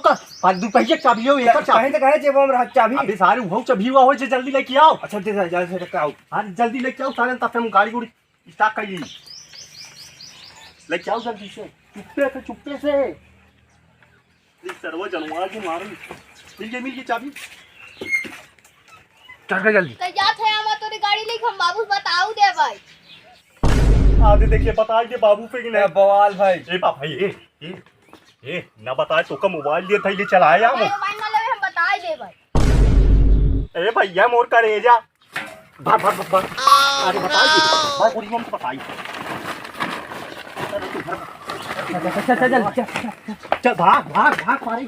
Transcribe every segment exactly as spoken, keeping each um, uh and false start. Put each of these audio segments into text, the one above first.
का, पर दुपहिया के चाबी हो, एकर चाबी। कहीं तो कहे जेबो में रहा चाबी। अबे सारे उहौ चाबी हुआ हो जे, जल्दी लेके आओ। अच्छा, दे, जा, जा, जा, आओ। हाँ, जल्दी लेके आओ सारे, तब हम गाड़ी गुड़ी start कर ली। लेके आओ जल्दी से, चुप्पे से, चुप्पे से। ई सरवा जनवा के मारू। मिल गई, मिल गई चाबी। चल के जल्दी। तो जात है, हम तोरे गाड़ी लेके हम बाबू से बताऊ दे भाई। आदे देखिए, बताई दे बाबू पे कि नहीं। ए, बवाल भाई। ए बाप भाई, ए, ए, ए, ना बताए तो का मोबाइल लिए था, ले चलाए हम। अरे मोबाइल ना लेवे, हम बताई दे भाई। ए भैया मोर करेजा। भाग, भाग, भाग, भाग। अरे बताई दे, भाग, पूरी हम तो बताई। अरे तू घर चल, चल, चल, चल, चल, चल। चल, भाग, भाग, भाग, मारी।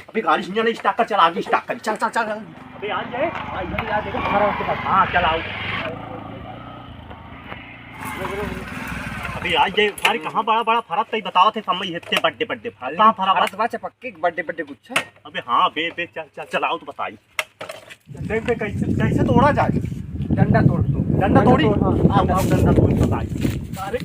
अबे गाड़ी हियाँ नहीं, start कर, चल, आगे start कर। चल, चल, चल, चल। अबे आ जाए। आ, इधर ही आ, देखो, फरा के पास। हाँ, चल, आओ। अबे आ जाए, मारी कहाँ बड़ा, बड़ा फरा, तई बताओ थे, समय हेतने बड्डे, बड्डे फरा। कहाँ फरा बड़ा? फरा तो बा, चपक्के बड्डे, बड्डे गुच्छा। अबे हाँ, बे, बे, चल, चल, चल, आओ तो बताई। देख बे, कैसे, कैसे तोड़ा जाए? डंडा तोड़ तू। डंडा तोड़ी? डंडा तोड़, हाँ। आओ, आओ, डंडा तोड़ी, बताई। अरे,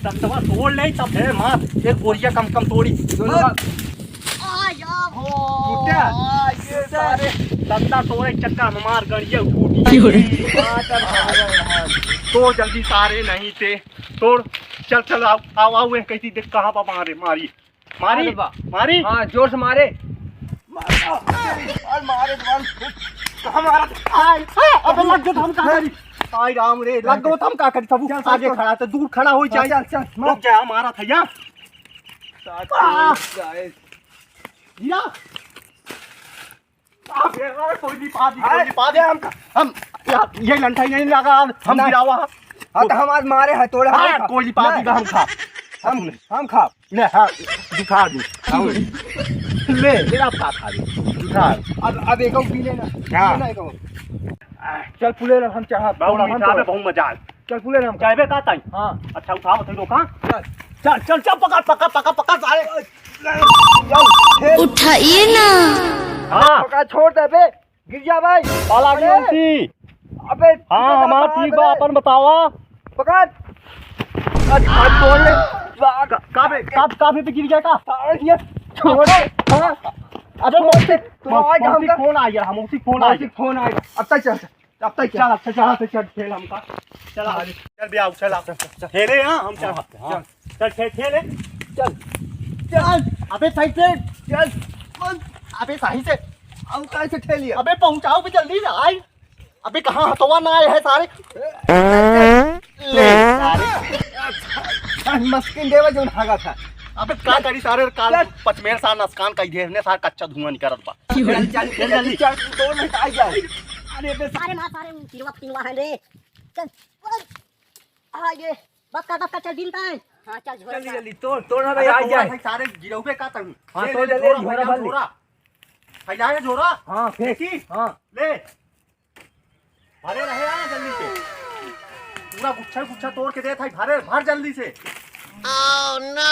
डंडवा तोड़ ले, तब है मार। एक बोरिया कम, कम तोड़ी। जो लोग आ, या हो। टूटा? आ, ये सारे डंडा तोड़े चक्कर में मार गड़िया टूटी। क्यों रे? हाँ, चल, चल, चल। तोड़ जल्दी सारे, नहीं ते। तोड़। चल, चल, आओ, आओ, आओ, ये कैसी देख, कहाँ बा मारे, मारी। मारी? अरे बा। मारी? हाँ, जोर से मारे। मार, मार, मार, मार। कहाँ मारा? आय, आय, अबे लग गयो तो हम का करी? आय राम रे, लग गयो तो हम का करी? तब चल, चल, आगे चल। खड़ा, तो दूर खड़ा हो हाँ, जाए। चल, चल, मार। रुक जा, मारा था यहाँ। साथ आ। में जाए। गिरा। अबे, अरे, कोई नहीं पा दी, कोई अरे, नहीं पा दी। हम, हम, यार, ये लंठा यहीं लगा, हम ना। गिरावा। हाँ, तो हमार मारे है, तोड़े हाँ, हमारे खा। कोई नहीं पा नहीं। दी, हम खा। हम, हम खा। ले, हाँ, दिखा दी। हाँ। ले, ले, आप का खा ली? दिखा। अब, अब एक और पी लेना। हाँ। पी लेना एक और। चल, पुले रह, हम चढ़ा, बाबू, हम मीठा चढ़ा। में बहुत मजा आए। चल, पुले रह, हम कहबे का ताई? हाँ। अच्छा, उठाओ, उठाओ, रोका। चल। चल, चल, चल, पकड़, पकड़, पकड़, पकड़, सारे। उठाइए ना। हाँ। पकड़, छोड़ दे बे, गिर जा भाई। पाला की अरे। उल्टी। अबे, हाँ, तू हमार बता ठीक बा, बे। अपन बतावा। पकड़। आज, आज तोड़ ले। का, का बे, का, का बे पे गिर गया का? सारे ये छोड़ दे। हाँ। अबे, मौसी, तो आज मौसी हमका फोन आ गया, मौसी फोन आ मौसी गया। फोन आ गया। अब तक चल। अब तक चल, अब तक चल, अब तक चल, खेल हमका। चल, आ, चल बे, आओ, चल, आओ। चल, चल, चल। खेले, हाँ, हम चल। हाँ, हाँ। चल, चल, खेल, खेल, ए। चल, चल। अबे, सही से। चल। अबे, सही से। हम काहे से खेलिए? अबे, पहुँचाओ भी जल्दी ना, आई। अबे, कहाँ हथवा ना आए है सारे? ले, सारे। मस्किन देवा जो भागा था। अबे, का करी सारे, काल चल। पचमेर सार नसकान कई देहने सार कच्चा धुआं निकरत बा। चल, चल, चल, जल्दी। चल, तोड़ नहीं पाई जाए। अरे बे, सारे मार, सारे पिलवा, पिलवा है रे। चल, चल। आ ये, बस कर, बस कर, चल, दिन तय। हाँ, चल, झोरा जल्दी, का। जल्दी, तोड़, तोड़ ना भाई, अरे, आ थोड़ा जाए। भाई, सारे गिरौबे का तंग। हाँ, ले, तोड़ ले, ले, ले, ले, झोरा, झोरा, भर ले। झोरा। फैलाए झोरा। हाँ, फेंक। देखी? हाँ। ले। भरे रहे, आ जल्दी से। पूरा गुच्छा, गुच्छा तोड़ के दे, थाई, भरे, भर जल्दी से। Oh, no!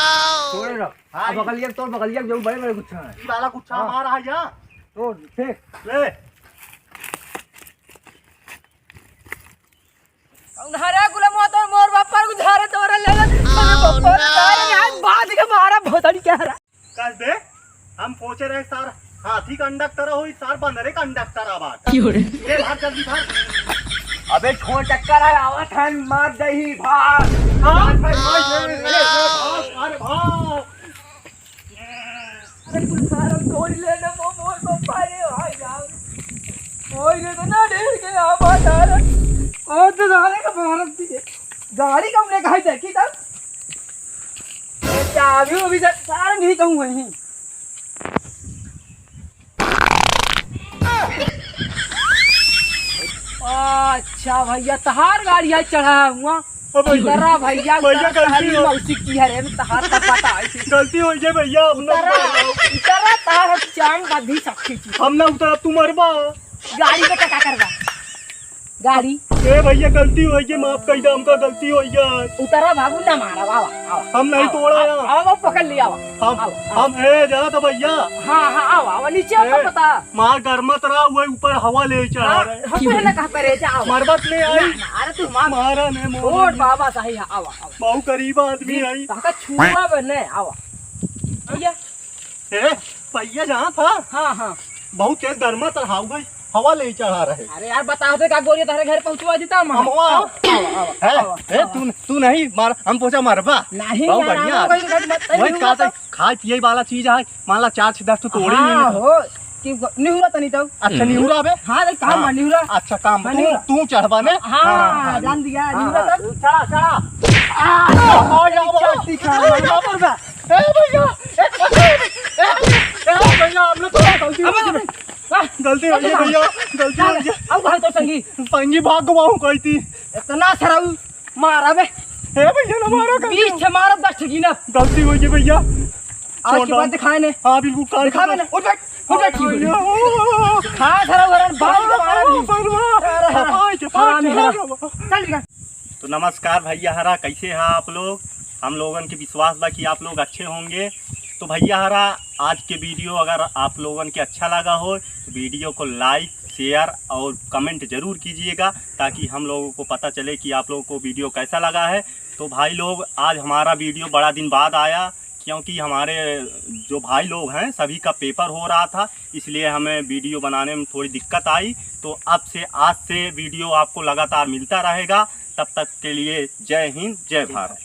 तोड़े रह। हाँ, अब बगलिया तोड़, बगलिया जो बड़े, बड़े गुच्छा है। ई वाला गुच्छा हाँ। हमारा है यहाँ। तोड़, फेंक। ले। उधारे गुलाम हो तो मोर बापर उधारे तोरे ले ले अरे यार, बांध के मारा भोसड़ी के हरा। कस दे, हम सोचे रहे सार हाथी कंडक्टर होई, सार बंदरे कंडक्टर आवा। क्यों रे? ले भाग जल्दी भाग। अबे छोड़ चक्कर है, आवत है, मार दही भाग। हाँ? भाग, भाग, ले, ले, ले, भाग, अरे भाग। अरे कुल सारा तोड़ ले ना, मो-, मोर को पारे, हाय राम। ओए रे, तो ना ढेर के आवा सारा। और तो सारे का मारत दिए। गाड़ी कम ले, कहीं देखी तब। ये चाबी वो भी दे, सारे नहीं कहूँ वहीं। अच्छा भैया, तहार गाड़ी है चढ़ा हुआ। ओ भैया, उतरा भैया, भैया, उतरा, गलती तहारी हो। मौसी की है रे, तहार का पता है। गलती हो गई भैया, अपना उतरा, उतरा, तहार चांद बधी सखी जी। हम ना उतरा, तू मरबा। गाड़ी पे क्या करबा? गाड़ी। ए भैया, गलती हो गई, माफ कर दे, हमका गलती हो गई। उतरा बाबू, ना मारा, आवा, आवा। हम नहीं आवा, तोड़ा आवा, यार। आवा, पकड़ लिया, आवा। हम, आवा, आवा। हम, ए, जाना था भैया। हाँ, हाँ, आवा, आवा, नीचे आवा, ए, पता। मार डर मत रहा, वही ऊपर हवा ले चढ़ा हाँ, रहे। हम पहले कहा करे, जा, आवा। मरबत नहीं आई। ना, ना, अरे तू मार। मारा नहीं, मारा छोड़ नहीं। बाबा, सही है, आवा, आवा। बहुत गरीब आदमी जी, आई। ताका छुआ बे, नहीं, आवा। भैया, ए, भैया जहाँ था, हाँ, हाँ। बहुत तेज गर्मा चढ़ाऊ है, हवा ले चढ़ा रहे। अरे यार, बता दे का गोली तारे घर पहुँचवा देता हम। हम वहाँ। आवा, आवा, आवा, है? आवा, ए, आवा। तू, तू नहीं मार, हम पहुँचा मरबा। नहीं बहुत यार, बढ़िया। हम कोई घर मत, वही नहीं कहा था, होता। खाए पिए वाला चीज है, मान ला चार छह दस तो तोड़े ही हाँ, नहीं। हो, कि निहुरा तनी तो। अच्छा, निहुरा बे? हाँ, देख, कहाँ हाँ। मार निहुरा? अच्छा, काम, हाँ, तू, निहुरा। तू चढ़बा ने? हाँ, हाँ, हाँ, जान दिया, हाँ, निहुरा हाँ। तब। चढ़ा, चढ़ा। आ, आ, आ, आ, आ, चढ़ती खा, आ, आ, आ, ए भैया, ए, ए, ए, ए, भैया, हमने तो गलती अब हो गई। अब गलती हो गई भैया, गलती हो गई। अब भाग तो संगी। संगी भाग गवाऊं कही थी। इतना सरऊ मारा बे। ए भैया, ना मारो, गलती बीस हो ठे मारो, दस ठे गिनब। गलती हो गई भैया। आज के छोड़ बाद दो। दिखाए ने। हाँ, बिल्कुल, काल दिखावे के ने। उठ बैठ, उठ बैठ, अरे भैया। हाँ, सरऊ हरण बाल के मारा भी। परवा। अरे हाँ। आज के बाद हरामी चला हरा। गवा। चल निकल। तो नमस्कार भैया हरा, कैसे हैं आप लोग? हम लोगन के विश्वास बा कि आप लोग अच्छे होंगे। तो भैया हरा, आज के वीडियो अगर आप लोगन के अच्छा लगा हो तो वीडियो को like, share और comment जरूर कीजिएगा, ताकि हम लोगों को पता चले कि आप लोगों को वीडियो कैसा लगा है। तो भाई लोग, आज हमारा वीडियो बड़ा दिन बाद आया, क्योंकि हमारे जो भाई लोग हैं सभी का पेपर हो रहा था, इसलिए हमें वीडियो बनाने में थोड़ी दिक्कत आई। तो अब से, आज से वीडियो आपको लगातार मिलता रहेगा। तब तक के लिए जय हिंद, जय भारत।